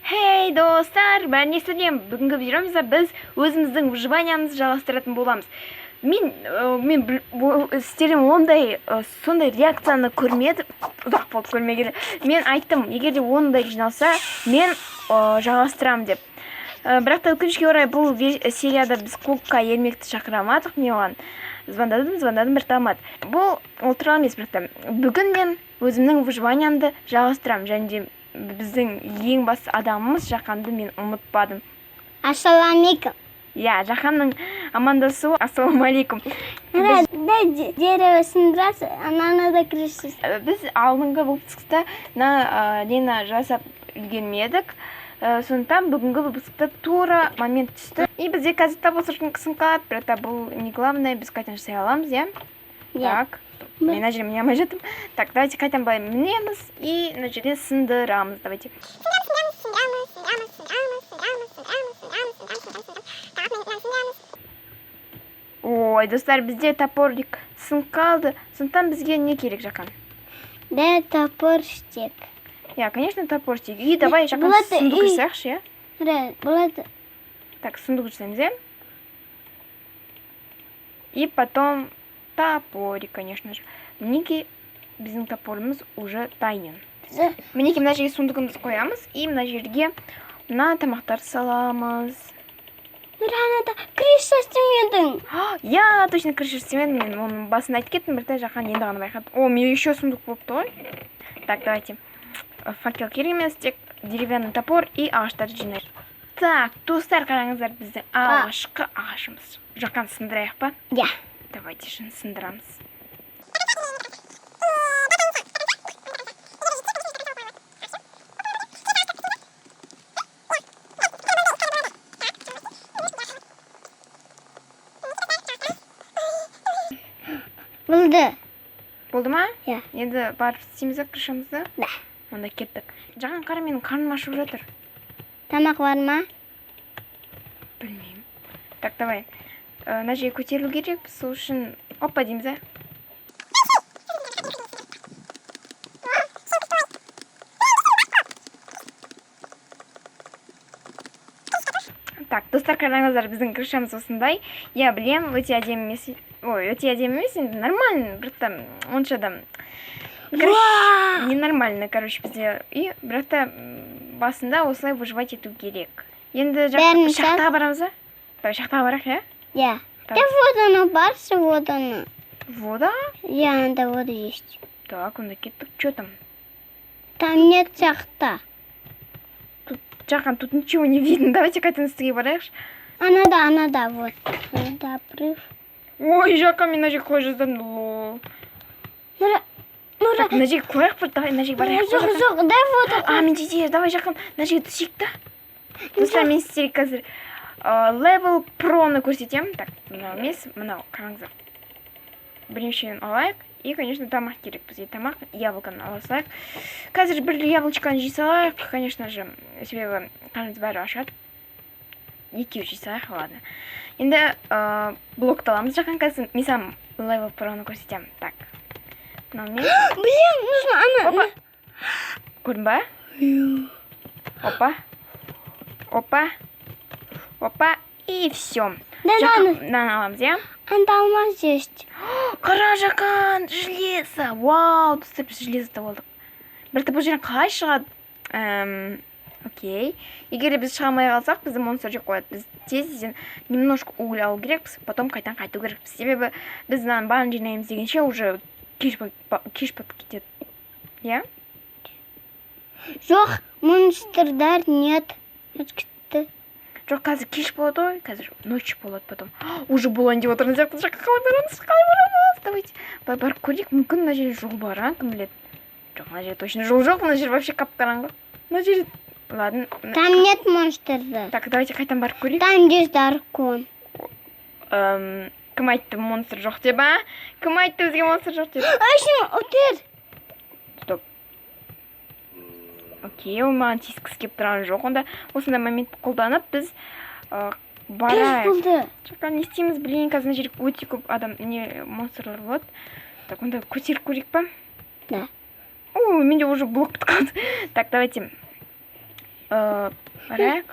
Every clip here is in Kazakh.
Хей, достар, бәріне сәлем! Бүгінгі видеомызда біз өзіміздің выживаниямызды жалғастыратын боламыз. Мен сіздерден ондай сондай реакцияны көрмедім, ұзақ болды көрмегелі. Мен айттым, егер де ондай жиналса, мен жалғастырамын деп. Бірақ та, өкінішке орай, бұл серияда біз клубқа Ермекті шақыра алмадық. Мен оған звондадым, звондадым, бірақ та алмады. Бұл ол туралы емес, бірақ та бүгін мен өзімнің выживаниямды жалғастырамын және де біздің ең басты адамымыз Жақанды мен ұмытпадым. Ассалаумалейкум. Иә, Жақанның амандасуы ассалаумағалейкум. Мына дай дерево сындырасың, ананы да крыша. Біз алдыңғы выпускта мына нені жасап үлгермедік. Сондықтан бүгінгі выпускта тура момент түсті, и бізде қазір топор сынып қалады, бірақ та бұл не главное, біз қайтадан жасай аламыз, иә? Иә. Так, мен мына жерге міне алмай жатырмын. Так, давайте қайтадан былай мінеміз и мына жерден сындырамыз. Давайте. Сындырамыз, сындырамыз, сындырамыз, сындырамыз, сындырамыз, сындырамыз, сындырамыз, сындырамыз, сындырамыз, сындырамыз. Так, міне, сындырамыз. Ой, достар, бізде топорик сынып қалды, сондықтан бізге не керек, Жақан? Да, топор істек. Иә, конечно, топор істейік. И давай, Жақан, Болады, сундук жасайықшы, иә? Мына болады. Так, сундук жасаймыз, иә, и потом топорик, конечно же. Мінекей, біздің топорымыз уже дайын. Мінекей, мына жерге сундугымызды қоямыз и мына жерге мына тамақтарды саламыз. Нұра, анада крыша істемедің. Иә, точно, крыша істемедім. Мен оның басында айтып кеттім, бірақ та Жақан енді ғана байқады. О, менде еще сундук болыпты ғой. Так, давайте. Факел керек емес, тек деревянный топор и ағаштарды жинайық. Так, достар, қараңыздар, біздің алғашқы ағашымыз. Жақан, сындырайық па? Иә. Давайте, шын сындырамыз. Болды. Болды ма? Иә. Енді барып істейміз ба крышамызды? Да. Онда кеттік. Жақан, қара, менің қарным ашып жатыр. Тамақ бар ма? Білмеймін. Так, давай. Мына жерге көтерілу керекпіз, сол үшін опа дейміз, а? Так, достар, қараңыздар, біздің крышамыз осындай. Иә, білем, өте әдемі емес. Ой, өте әдемі емес, енді нормально, бірақ та онша да, короче, ненормально, короче, бізде үй, бірақ та басында осылай выживать ету керек. Енді Бәрін шахтаға барамыз ба? Давай шахтаға барайық, иә? Иә. Так. Да, вот оно, барсы, вот оно. Вода? Иә, анда вода есть. Так, онда кеттік. Че там? Там нет шахта. Тут, Жақан, тут ничего не видно. Давайте қайтадан үстіге барайықшы. Анада, анада, вот. Анада обрыв. Ой, Жақан, мен мына жерге құлай жаздадым. Лол. Нұра, Нұра. Так, мына жерге құлайық бір, давай мына жерге барайық. Жоқ, жоқ, дай воду. А, менде идея, давай, Жақан, мына жерге түсейік та. Достар, мен сіздерге қазір левел проны көрсетемін. Так, мынау емес, мынау, қараңыздар. Біріншіден алайық. И, конечно, тамақ керек бізге. Тамақ, яблоконы ала салайық. Қазір бір яблочканы жей салайық, конечно же, себебі қарнымыз бәрі ашады. Екеу жей салайық, ладно. Енді блокты аламыз, Жақан, қазір мен саған левел проны көрсетемін. Так. Мынау мен. Блин, нужно ана. Опа. Көрдің ба? Опа. Опа. Опа. И все. Да, Жақан, да, мынаны аламыз, иә? анда алмаз есть. Қара, Жақан, железо. Вау, достар, біз железо тауып алдық. Бірақ та бұл жерден қалай шығады? Окей. Егер де біз шыға алмай қалсақ, бізді монстр жеп қояды. Біз тез-тезден немножко уголь алу керекпіз, потом қайтадан қайту керекпіз. Себебі біз мынаның бәрін жинаймыз дегенше уже кеш батып кетеді. Иә? Жоқ, монстрдар нет. Кетті. Жоқ, қазір кеш болады ғой, қазір ночь болады потом. Уже болайын деп отырған сияқты. Жаққа қалай барамыз, қалай барамыз? Давайте былай барып көрейік, мүмкін, мына жерде жол бар, а, кім біледі. Жоқ, мына жерде точно жол жоқ, мына жер вообще қап қараңғы. Мына жерде, ладно. Там нет монстров. Так, давайте қайтадан барып көрейік. Там есть дракон. Кім айтты монстр жоқ деп, а? Кім айтты бізге монстр жоқ деп? Ай, өтер. Стоп. Окей, ол маған тиіскісі келіп тұрған жоқ. Онда осындай момент қолданып біз Кеш барайық. болды. Жақан, не істейміз, блин, қазір мына жерде өте көп адам, не, монстрлар болады. Так, онда көтеріп көрейік па? Да. О, менде уже блок бітіп қалды. Так, давайте. Барайық.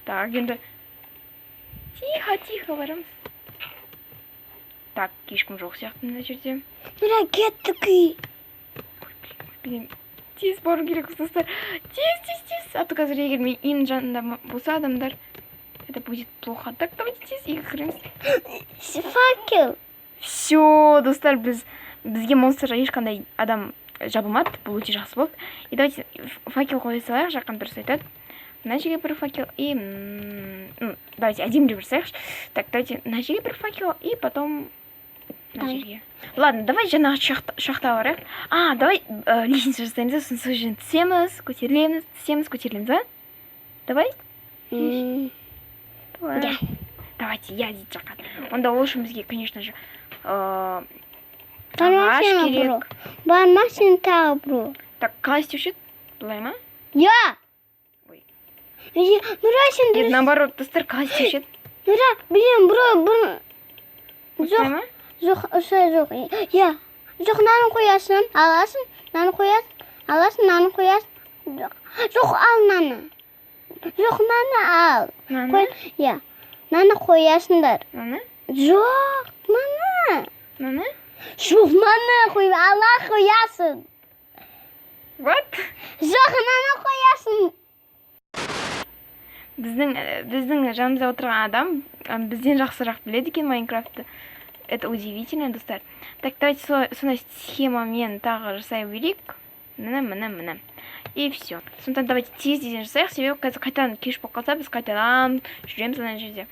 Так, енді тихо, тихо барамыз. Так, ешкім жоқ сияқты мына жерде. Нұра, кеттік. Ой, блин, ой, блин. Тез бару керек, достар. Тез, тез, тез. А то қазір егер мен үйімнің жанында болса адамдар, это будет плохо. Так, давайте тез үйге кіреміз. Факел. Все, достар, бізге монстр, ешқандай адам жабылмады. Бұл өте жақсы болды. И давайте факел қоя салайық, Жақан дұрыс айтады. Мына жерге бір факел и давайте әдемілеп жасайықшы. Так, давайте мына жерге бір факел и потом мына Давай. жерге. Ладно, давай жаңағы шахтаға барайық. А, давай лестница жасаймыз да, сосын сол жерден түсеміз, көтерілеміз, түсеміз, көтерілеміз, а? Давай? Давай. Иә. Давайте, я дейді Жақан. Онда ол үшін бізге, конечно же, Бар ма ағаш сенің, керек. бро? Бар ма сенің тағы, бро? Так, қалай істеуші еді? Былай ма? Я. Ой. Е, Нұра, сен Нет, дұрыс. наоборот, достар, қалай істеуші еді? Нұра, блин, бро, бро. Осылай Жоқ, ма? жоқ, осылай жоқ. Иә. Жоқ, мынаны қоясың, аласың, мынаны қоясың, аласың, мынаны қоясың. Жоқ, жоқ, ал мынаны. Жоқ, мынаны ал. Мынаны? Қой, иә. Мынаны қоясыңдар. Мынаны? Жоқ, мынаны. Мынаны? Жоқ, мынаны қой, ала қоясың. What? Жоқ, мынаны қоясың. Біздің жанымызда отырған адам бізден жақсырақ біледі екен Майнкрафтты. Это удивительно, достар. Так, давайте сондай схемамен тағы жасай берейік. Міне, міне, міне. И все. Сондықтан давайте тез тезден жасайық, себебі қазір қайтадан кеш болып қалса, біз қайтадан жүреміз ана жерде.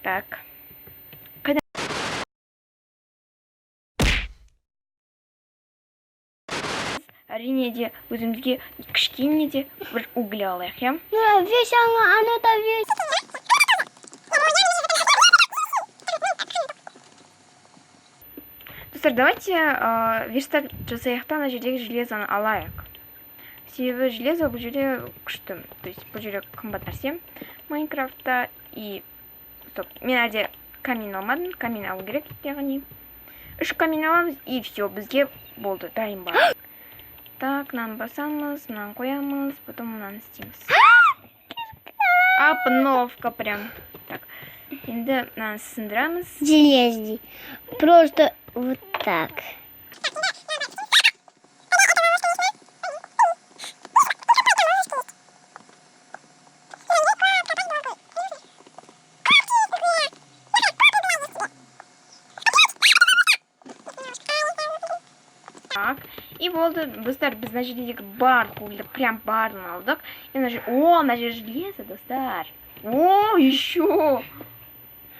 Так. Қайда? Әрине де, өзімізге кішкене де бір уголь алайық, иә? Нұра, весь ана, ана да весь. Достар, давайте верстак жасайық та, ана жердегі железоны алайық. Себебі железо бұл жерде күшті. То есть бұл жерде қымбат нәрсе Майнкрафтта. И стоп, мен әлде камень алмадым. Камень алу керек, яғни. Үш камень аламыз, и все, бізге болды, дайын бар. Так, мынаны басамыз, мынаны қоямыз, потом мынаны істейміз. Обновка прям. Так, енді мынаны сындырамыз. Железный. Просто вот так. Так, и болды, достар, біз мына жердегі барлық угольді, прям барлығын алдық. И мына жер, о, мына жер железо, достар. О, еще.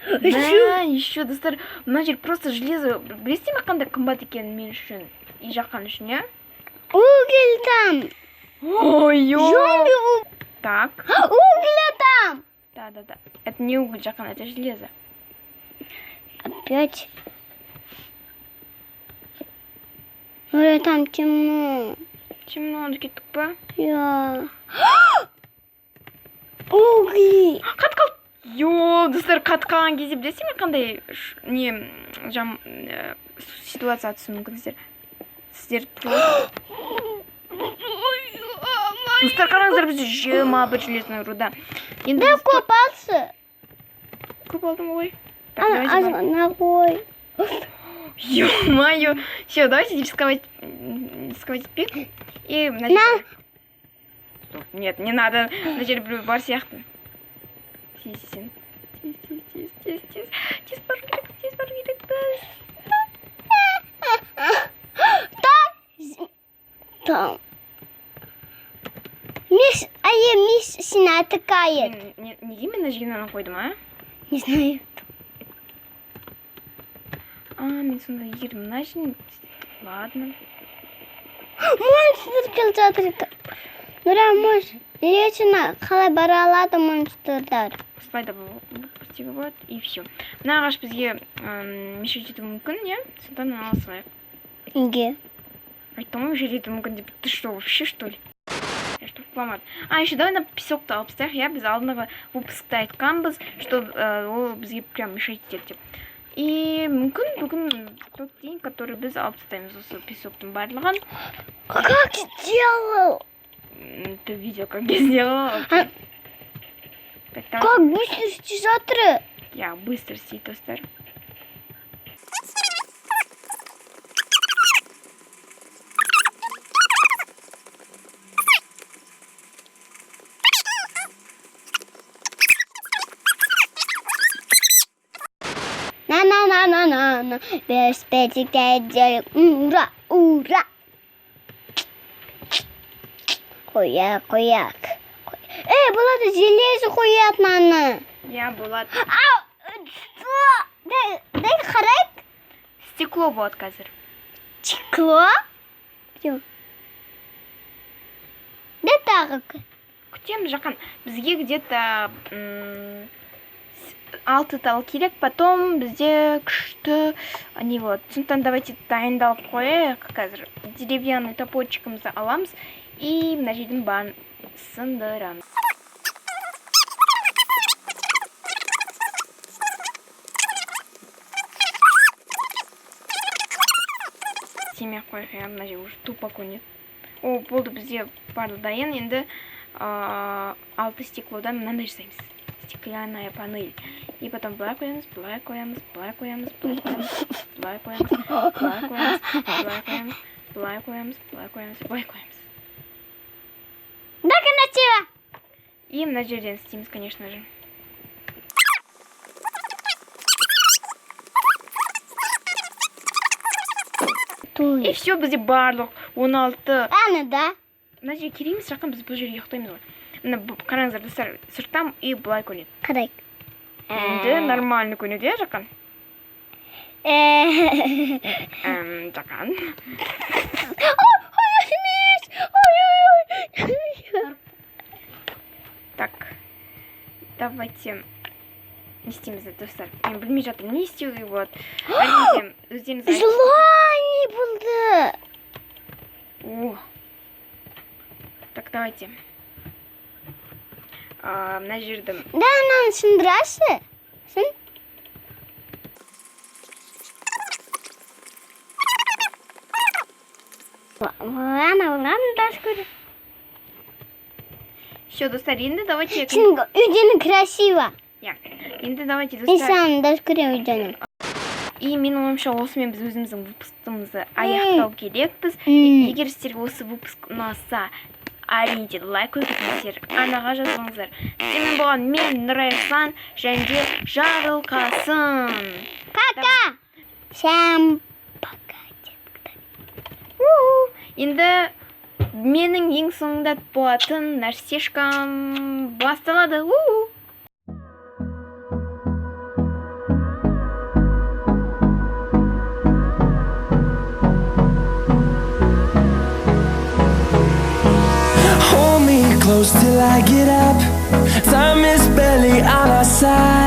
Да, еще, достар, мына жер просто железо. Білесіздер ме, қандай қымбат екенін мен үшін и Жақан үшін, иә? Уголь там. Ой, Зомби. Так, Угля там. Да. Это не уголь, Жақан, это железо. Опять. Ой, там темно. Темно, кеттік па? Я. Угли. Қатып қалды. Йо, достар, қатып қалған кезде білесіздер ме, қандай не жам ситуация түсуі мүмкін сіздер. Сіздер просто. Достар, қараңыздар, бізде 21 железная руда. Енді Да біз көп алшы. Көп алдым ғой. Так, Ана, давайте аз бар. ғана қой. Ё-моё. Все, давайте рисковать, рисковать етпейік. И мына На. жерде. Стоп, нет, не надо. Мына жерде біреу бар сияқты. Тез, тез, тез, тез, тез, тез, тез. Тез бару керек, тез бару керек. Тез. Там. Там. Миш, ае, миш сені атыкает. Мен неге мен мына жерге мынаны қойдым, а? Не знаю. А, мен сонда егер мына жерін. Ладно. Монстр келе жатыр. Нұра, монстр. Лечина қалай бара алады монстрдар? Осылай да істеуге болады. И все. Мына ағаш бізге мешать етуі мүмкін, иә? Сондықтан мынаны ала салайық. Неге? Айттым ғой, мешать етуі мүмкін деп. Ты что, вообще, что ли? Я что, құламады. А, еще давай на песокты алып тастайық, иә. Біз алдыңғы выпускта айтқанбыз, что ол бізге прям мешать етеді деп. И мүмкін, бүгін тот день, который біз алып тастаймыз осы песоктың барлығын. Как сделал? Ты видел, как я сделала? Окей. Так, давай. Как быстро істеп жатыр. Я быстро істейді, достар. На на на на на на. Бес пять пять девять. Ура, ура. Қояйық, қояйық. Ей, болады, железо қояды мынаны. Иә, болады. Ау, что? Дай, дай қарайық. Стекло болады қазір. Стекло? Жоқ. Дай тағы. Күтеміз, Жақан. Бізге где-то 6 тал керек, потом бізде күшті не болады. Сондықтан давайте дайындалып қояйық. Қазір деревянный топорчигімізді аламыз и мына жердің барын сындырамыз. Тимей ақ қояйық, иә, мына жер уже тупо көрінеді. О, болды, бізде барлығы дайын. Енді 6 стеклодан мынандай жасаймыз. Стеклянная панель. И потом былай қоямыз, былай қоямыз, былай қоямыз, былай қоямыз, былай қоямыз, былай қоямыз, былай қоямыз, былай қоямыз, былай қоямыз, былай қоямыз. Да, красиво. И мына жерден істейміз, конечно же. И все, бізде барлық 16. Әні, да. Мына жер керек емес, Жақын, біз бұл жерге ұйықтаймыз ғой. Мына қараңыздар, достар, сырттан үй былай көрінеді. Қарайық. Енді нормально көрінеді, иә, Жақын? Жақын. Ой, емес. Ой, ой, ой. Так, давайте не істейміз, достар? Мен білмей жатырмын, не істеуге болады. Әрине, өздеріңіз Желание болды. О. Так, давайте. Мына жерді Да, мынаны сындырашы. Сын. Ладно, ладно, даже көрі. Все, достар, енді давайте. Сен үйдені красиво. Иә. Енді давайте, Мен достар. саған даже көремін үйдені. И менің ойымша, осымен біз өзіміздің выпускымызды аяқтау керекпіз. Егер сіздерге осы выпуск ұнаса, әрине де лайк қойып кетіңіздер, арнаға жазылыңыздар. Сіздермен болған мен, Нұрай Руслан, және де Жарылқасын. Пока. Всем пока. У-у. Енді менің ең соңында болатын нәрсешкам басталады. У-у. Hold me close till I get up. Time is barely on our side.